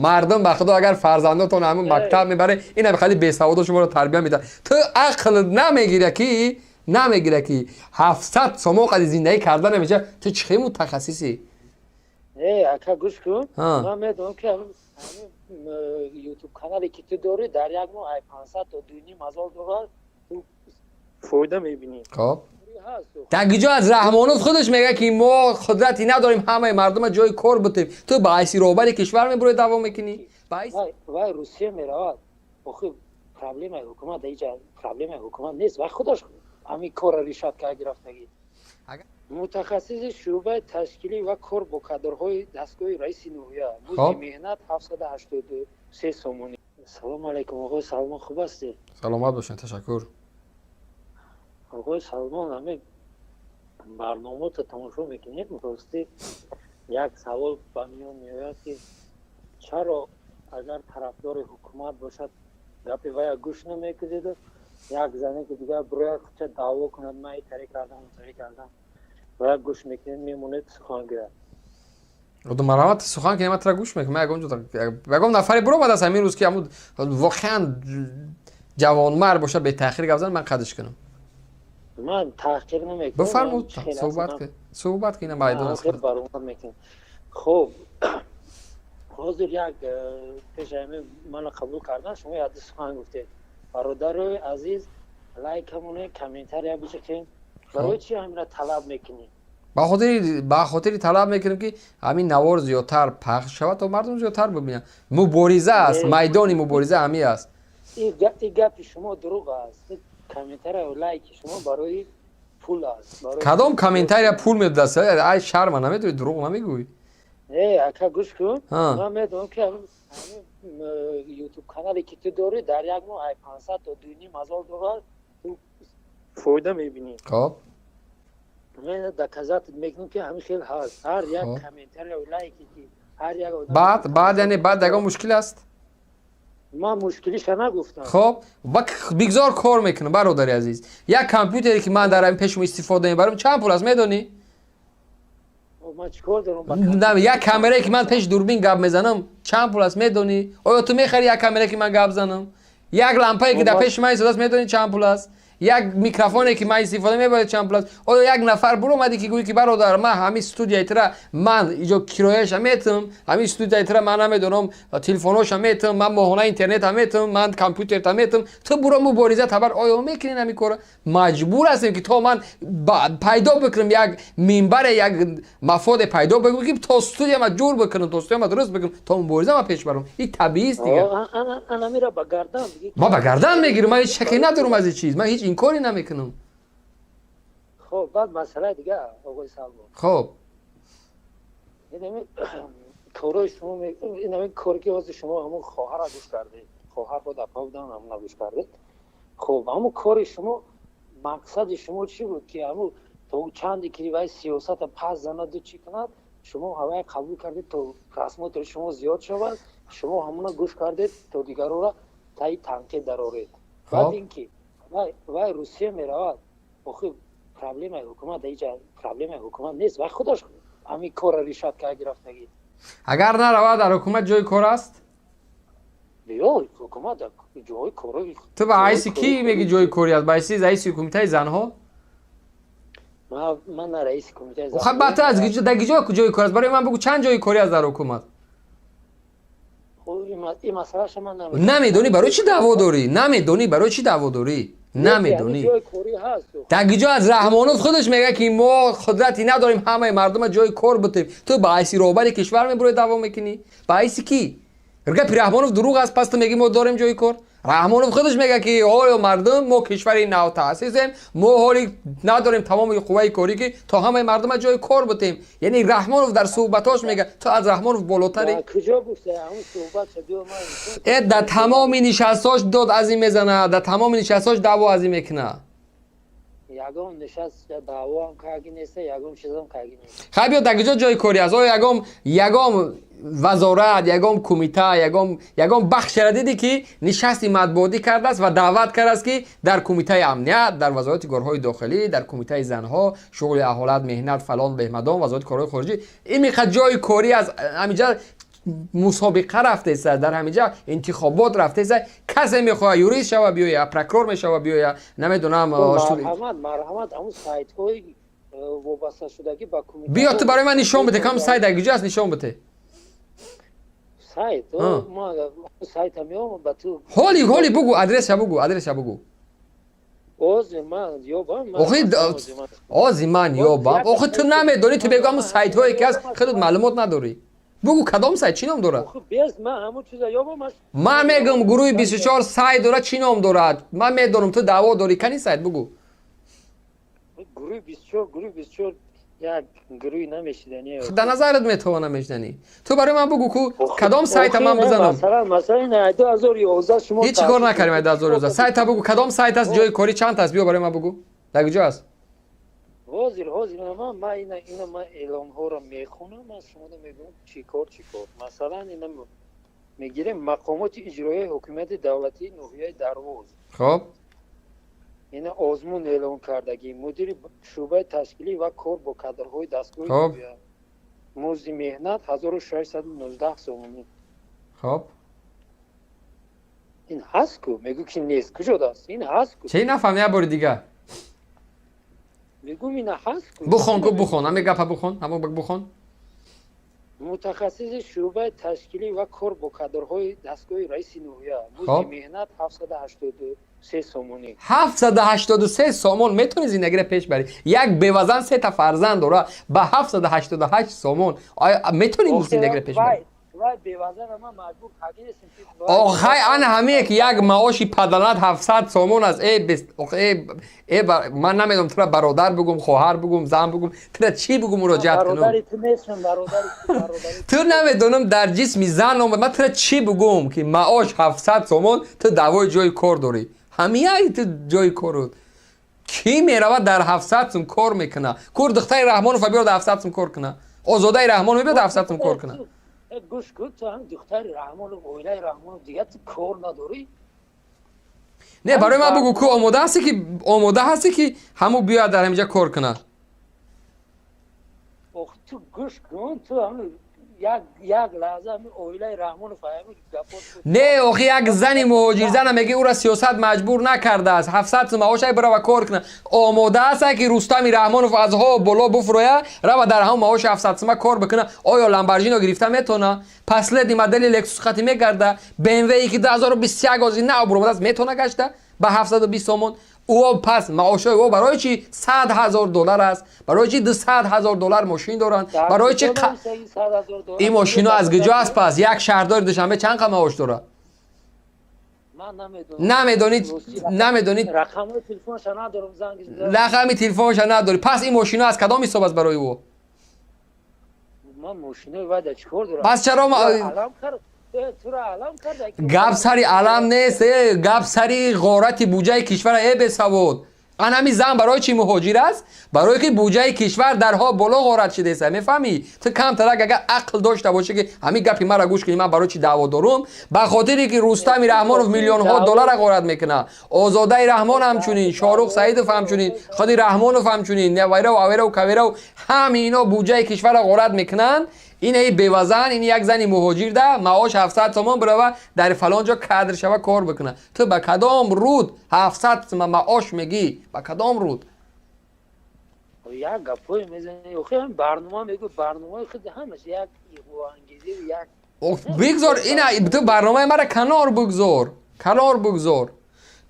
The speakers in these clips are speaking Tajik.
Мардум, ба худо, агар фарзандотон ҳамун мактаб мебаре, ина хеле бесаводо шуморо тарбия медиҳад. Ту ақл намегира, ки намегира, ки 700 сомон қади зиндагӣ карда намеша. Ту чӣ мутахассисӣ? Э, ака, гӯш кун, ман медонам, ки ютуб канале, ки ту дорӣ, дар як моҳ ай 500 то 2,5 ҳазор доллар ту фоида мебинӣ. Хоб, дар гиҷо аз Раҳмонов худаш мегӯяд, ки мо қудрате надорем ҳамаи мардума ҷои кор бутем. Ту ба ҳайси роҳбари кишвар мебурои, даъво мекунӣ. Вай Русия меравад. Охи, проблемаи ҳукумат иҷа проблемаи ҳукумат нест, вай худаш ҳамин корро решать кард, гирифтагӣ. Мутахассиси шӯъбаи ташкилӣ ва кор бо кадрҳои дастгоҳи раиси ноҳия, музди меҳнат 783 сомонӣ. Салому алайкум, оғои Салмон, хуб ҳастед? Саломат бошед, ташаккур. Оғои Салмон, ҳамин барномаото тамошо мекунед. Ростӣ, як савол ба миён меояд, ки чаро агар тарафдори ҳукумат бошад, гапи вая гӯш намекунеду як зане, ки дигар бирояд, ча даъво кунад, ман итаре кардам, утаре кардам, вая гӯш мекунед, мемонед сухан гӯяд? Марамат, сухан ки ман тра гӯш мекунам. Ягон ягон нафаре биромадааст ҳамин рӯз, ки ҳамун воқеан ҷавонмард бошад, бетаъхир гап зан, ман қадш кунам. Ман таҳқир намекунам. Бифармуд, суҳбат ки, суҳбат ки, ина майдон аст. Баромад мекунам. Хуб, ҳозир як пеши ҳамин мана қабул кардан, шумо як сухан гуфтед: «Бародарои азиз, лайка монед, комментария бичиқем». Барои чи ҳамина талаб мекунӣ? Ба хотири талаб мекунем, ки ҳамин навор зиёдтар пахш шавад, то мардум зиёдтар бибинанд. Мубориза аст, майдони мубориза ҳамин аст. И гапи шумо дурӯғ аст. Комментария, лайки шумо барои пул аст. Кадом комментария пул медодаст? Ай, шарма намедорӣ, дурӯғ намегӯӣ? Э, ака, гӯш кун, ман медонам, ки ютуб канале, ки ту дорӣ, дар як моҳ ай 500 то 2,5 ҳазор доллар ту фоида мебинӣ. Хоб. Мен доказать мекунам, ки ҳамин хел ҳаст. Ҳар як комментария, лайки, ки ҳар як Баъд, яъне баъд ягон мушкил аст? Ман мушкилиша нагуфтам. Хоб, бигзор кор мекунам, бародари азиз. Як компютере, ки ман дар ҳамин пешмо истифода мебарам, чанд пул аст, медонӣ? Як камерае, ки ман пеш дурбин гап мезанам, чанд пул аст, медонӣ? Оё ту мехарӣ як камерае, ки ман гап занам? Як лампае, ки дар пеши ман истодааст, медонӣ, чанд пул аст? Як микрофоне, ки ман истифода мебаред, чанд пул аст? Оё як нафар буромадӣ, ки гӯӣ, ки бародар, ман ҳамин студияи тира ман иҷо кирояша метам, ҳамин студияи тира ман намедонам, телефонҳоша метам, ман моҳона интернета метам, ман компютерта метам, ту буро мубориза табар? Оё мекунӣ ҳамин кора? Маҷбур ҳастем, ки то ман пайдо бикунам як минбаре, як мафоде пайдо бикунам, ки то студияма ҷур бикунам, то студияма дуруст бикунам, то мубориза пеш барам. Ин табиист дигар. Ма ба гардан мегирам, ман ҳеҷ шаке надорам аз ин чиз, ман ҳеҷ инкоре намекунам. Хоб, баъд масъалаи дигар, оғои Салмон. Хоб. Корои шумо, инами коре, ки ҳозир шумо ҳамун хоҳарра гӯш кардед, хоҳар бо дафъа будан, ҳамуна гӯш кардед. Хоб, ҳамун кори шумо, мақсади шумо чӣ буд, ки ҳамун то чанде ки вай сиёсата пас занаду чӣ кунад, шумо ҳавай қабул кардед, то просмотри шумо зиёд шавад? Шумо ҳамуна гӯш кардед, то дигарора таи танқид дароред. Баъд ин ки вай Русия меравад. Охи, проблемаи ҳукумат иҷа проблемаи ҳукумат нест, вай худаш ҳамин корро решать кард, гирифтагӣ. Агар наравад, дар ҳукумат ҷои кор аст? Ё, ҳукумат ҷои коро. Ту ба ҳайси кӣ меги ҷои кори аст? Ба ҳайси раиси кумитаи занҳо? Ман на раиси кумитаи. Хаб, ба ту аз дар ҷо ҷои кор аст? Барои ман бигӯ, чанд ҷои корӣ аст дар ҳукумат? Ин масъалаша ман намедонӣ. Барои чӣ даъво дорӣ? Намедонӣ, барои чӣ даъво дорӣ? Намедонӣ. Дар ҷо аз Раҳмонов худаш мегӯяд, ки мо қудрате надорем ҳамаи мардума ҷои кор бутем. Ту ба ҳайси роҳбари кишвар мебурои, даъво мекунӣ. Ба ҳайси кӣ? Гапи Раҳмонов дурӯғ аст, пас ту мегӣ, мо дорем ҷои кор. Раҳмонов худаш мегӯяд, ки оё мардум, мо кишвари навтаъсисем, мо ҳоли надорем тамоми қувваи корӣ, ки то ҳамаи мардума ҷои кор бутем. Яъне Раҳмонов дар суҳбатош мегӯяд. Ту аз Раҳмонов болотари? Э, дар тамоми нишастҳош дод аз ин мезанад, дар тамоми нишастҳош даъво аз ин мекунад. Ягон нишаст даъвоам карги нест, ягон чизам карги нест. Хай, биё, дар куҷо ҷои корӣ аст? Оё ягон вазорат, ягон кумита, ягон бахшеро дидӣ, ки нишасти матбуотӣ кардааст ва даъват кардааст, ки дар кумитаи амният, дар вазорати корҳои дохилӣ, дар кумитаи занҳо, шуғли аҳолат, меҳнат, фалон беҳмадон, вазорати корҳои хориҷӣ ин меқад ҷои корӣ аст? Ҳаминҷа. Мусобиқа рафтеса, дар ҳаминҷа интихобот рафтеса. Касе мехоҳад юрист шава, биёя, прокурор мешава, биёя, намедонам. Марҳамат, марҳамат, ҳамун сайтҳои вобасташудагӣ ба кумита. Биё, ту барои ман нишон бите, кам сайт дар куҷо аст, нишон бите. Сайт сайта меомам ба ту. Ҳоли, ҳоли бугу, адреса бугу, адреса бугу. Ози ман ёбам. Охи, ози ман ёбам. Охи, ту намедонӣ, ту бегӯ, ҳамун сайтҳое ки ҳаст, худат маълумот надорӣ. Бугу, кадом сайт, чӣ ном дорад? Ман мегӯм, гурӯҳи 24 сайт дорад, чӣ ном дорад? Ман медонам, ту даъво дорӣ. Кани сайт бугу. Гурӯҳи 24, гурӯҳи 24 як гурӯҳи намешиданӣ. Дар назарат метавона мешиданӣ. Ту барои ман бугу, ку кадом сайта ман бизанам. Шумо ҳеҷ кор накардем ай 2011. Сайта бугу, кадом сайт аст, ҷои корӣ чанд аст, биё барои ман бугу, дар куҷо аст? Ҳозир, ҳозир ман ина ман эълонҳоро мехонам, ман шуморо мегӯям, чӣ кор, чӣ кор. Масалан, ина мегирем: мақомоти иҷроияи ҳокимияти давлатии ноҳияи Дарвоз. Хоб. Ина озмун эълон кардагӣ: мудири шӯъбаи ташкилӣ ва кор бо кадрҳои дастгоҳи, музди меҳнат 1619 сомонӣ. Хоб. Ин ҳаст ку, мегӯ ки нест, куҷо даст, ин ҳаст ку. Чӣ, нафаҳм, як бори дигар. Мегӯм, ина ҳаст ку. Бухон ку, бухон, ҳамин гапа бухон, ҳамон бухон. Мутахассиси шӯъбаи ташкилӣ ва кор бо кадрҳои дастгоҳи раиси ноҳия, музди меҳнат 783 сомонӣ. 783 сомон метавонӣ зиндагиро пеш барӣ? Як бевазан, сета фарзанд дора, ба 788 сомон метавонӣ зиндагиро пеш барӣ? Охай, ана ҳамие ки як маоши падарат 700 сомон аст. Э, ман намедонам, тура бародар бугум, хоҳар бугум, зан бугум, тура чӣ бугум, муроҷиат кунум? Ту намедонам, дар ҷисми зан омад, ман тура чӣ бугум, ки маош 700 сомон, ту даъвои ҷои кор дорӣ. Ҳамияи ту ҷои кору кӣ меравад, дар 700 сум кор мекуна? Кур духтари Раҳмонова биёд, 700 сум кор куна, Озодаи Раҳмонова биёд, 700 сум кор куна. Гӯш кун, ту ҳам духтари Раҳмонов, оилаи Раҳмонов, дигар ту кор надорӣ. Не, барои ман бугу, ку омода ҳастӣ, ки омода ҳастӣ, ки ҳаму биёяд, дар ҳаминҷа кор кунад? Ту гӯш кун, ту як лаҳза оилаи Раҳмонов. Не, охи, як зани муҳоҷирзана меги, ӯра сиёсат маҷбур накардааст, 700 сум маошай, бирава кор куна. Омода аста, ки Рустами Раҳмонов аз ҳо боло буфуроя, рава, дар ҳамон маоши 700 сума кор бикуна? Оё Ламборҷино гирифта метавона? Последний модели Лексус хати мегарда? БМВ ки 2021 ози нав буромадааст, метавона гашта ба 720 сомон? Ӯ пас маошҳои ӯ барои чи 100 000 доллар аст? Барои чи 200 000 доллар мошин доранд? Барои чи ин мошино аз куҷо аст? Пас як шаҳрдори Душанбе чанд қа маош дорад? Намедонӣ, намедонӣ, рақами телефонша надорӣ. Пас ин мошино аз кадом ҳисоб аст барои ӯ? Пас чаро гап сари алам нест, гап сари ғорати буҷаи кишвара. Э, бесавод, ан ҳами зан барои чӣ муҳоҷир аст? Барое ки буҷаи кишвар дарҳо боло ғорат шудеса, мефаҳмӣ? Ту камтарак агар ақл дошта бошӣ, ки ҳамин гапи маро гӯш кунӣ, ман барои чӣ даъво дорум? Ба хотире ки Рустами Раҳмонов миллионҳо доллара ғорат мекунад, Озодаи Раҳмон ҳамчунин, Шоҳрух Саидов ҳамчунин, худи Раҳмонов ҳамчунин, вайрав, авайрав, каверав, ҳами ино буҷаи кишварро ғорат мекунанд. Ин эй бевазан, ин як зани муҳоҷир да маош 700 сомон, бирава, дар фалон ҷо кадр шава, кор бикуна. Ту ба кадом руд 700 сума маош мегӣ, ба кадом руд? Як гапҳое мезанӣ, охи, барнома мегӯ, барномаи худ ҳамаш як иғвоангезӣ, як Бигзор ина, ту барномаи мара канор бигзор, канор бигзор.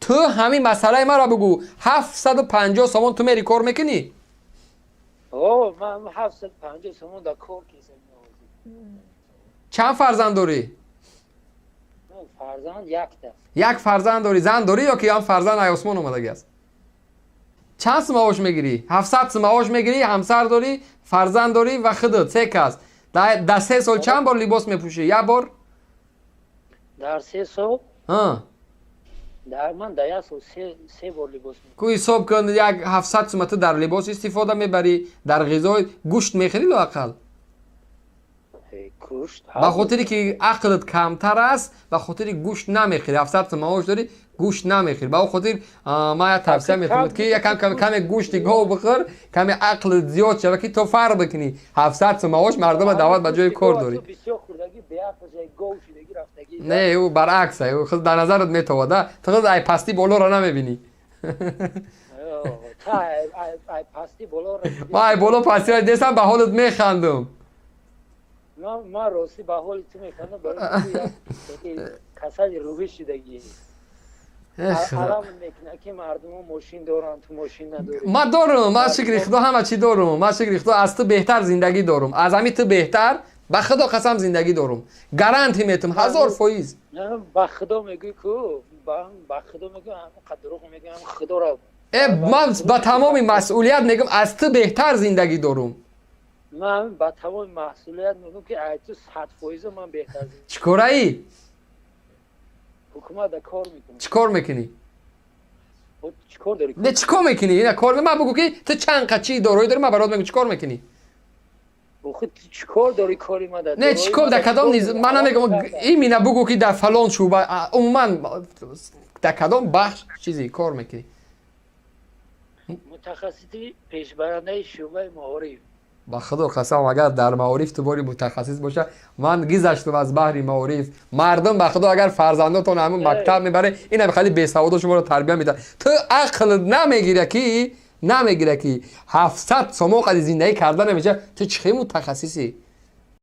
Ту ҳамин масъалаи мара бигӯ: 750 сомон ту мери, кор мекунӣ? Ман 750 сомон да кор. Чанд фарзанд дорӣ? Фарзанд якта. Як фарзанд дорӣ. Зан дорӣ ё ки ҳам фарзанд ай осмон омадагӣ аст? Чанд сум маош мегирӣ? 700 сум маош мегирӣ, ҳамсар дорӣ, фарзанд дорӣ ва худат, се кас. Дар 3 сол чанд бор либос мепӯшӣ? Як бор? Дар 3 сол? Ман дар як сол се бор либос. Ку ҳисоб кун, як 700 сума ту дар либос истифода мебарӣ, дар ғизои, гӯшт мехӯрӣ лоақал? Ба хотире ки ақлат камтар аст, ба хотири гӯшт намехӯрӣ. 700 сум маош дорӣ, гӯшт намехӯрӣ. Ба он хотир ман як тавсия метавонам, ки каме гӯшти гов бихӯр, каме ақлат зиёд шава, ки то фарқ бикунӣ. 700 сум маош, мардума даъват ба ҷои кор дорӣ. гов шидагӣ рафтагӣ. Не, ӯ баръакс, ӯ худ дар назарат метовад. Ту худ ай пастӣ болоро намебинӣ. Ай пастӣ болоро. Ман ай боло пастиро десам, ба ҳолат механдум. Ман ростӣ ба ҳоли ту механдам, барои касали рӯҳӣ шидагӣ. Алам мекунад, ки мардумо мошин доранд, ту мошин надорӣ. Ман дорум, ман, шукри Худо, ҳама чӣ дорум. Ман, шукри Худо, аз ту беҳтар зиндагӣ дорум, аз ҳами ту беҳтар, ба Худо қасам, зиндагӣ дорум, гарантӣ метум, 1000%. Ба Худо мегӯй ку, ба Худо мегӯй, ҳамқадр дурӯғ мегӯй, Худоро. Э, ман ба тамоми масъулият мегӯм, аз ту беҳтар зиндагӣ дорум. Ман ба тамоми масъулият мегӯм, ки ай ту 100% ман беҳтар. Чӣ кораӣ? Ҳукумат кор мекунам. Чӣ кор мекунӣ? Чӣ кор дорӣ? Не, чӣ кор мекунӣ? Ина кор ман бугӯ, ки ту чанд қа чӣ дороӣ дорӣ, ман барот мегӯм, чӣ кор мекунӣ. Чӣ кор дорӣ, кори ма? Не, чӣ кор, дар кадом, ман намегӯм, имина бугӯ, ки дар фалон шӯъба, умуман дар кадом бахш чизе кор мекунӣ? Мутахассиси пешбарандаи шӯъбаи маориф. Ба Худо қасам, агар дар маориф ту бори мутахассис боша, ман гизаштум аз баҳри маориф. Мардум, ба Худо, агар фарзандотон ҳамун мактаб мебаре, инам хеле бесаводо шуморо тарбия медиҳад. Ту ақл намегира, ки намегира, ки 700 сомон қади зиндагӣ карда намеша, ту чӣ хел мутахассисӣ?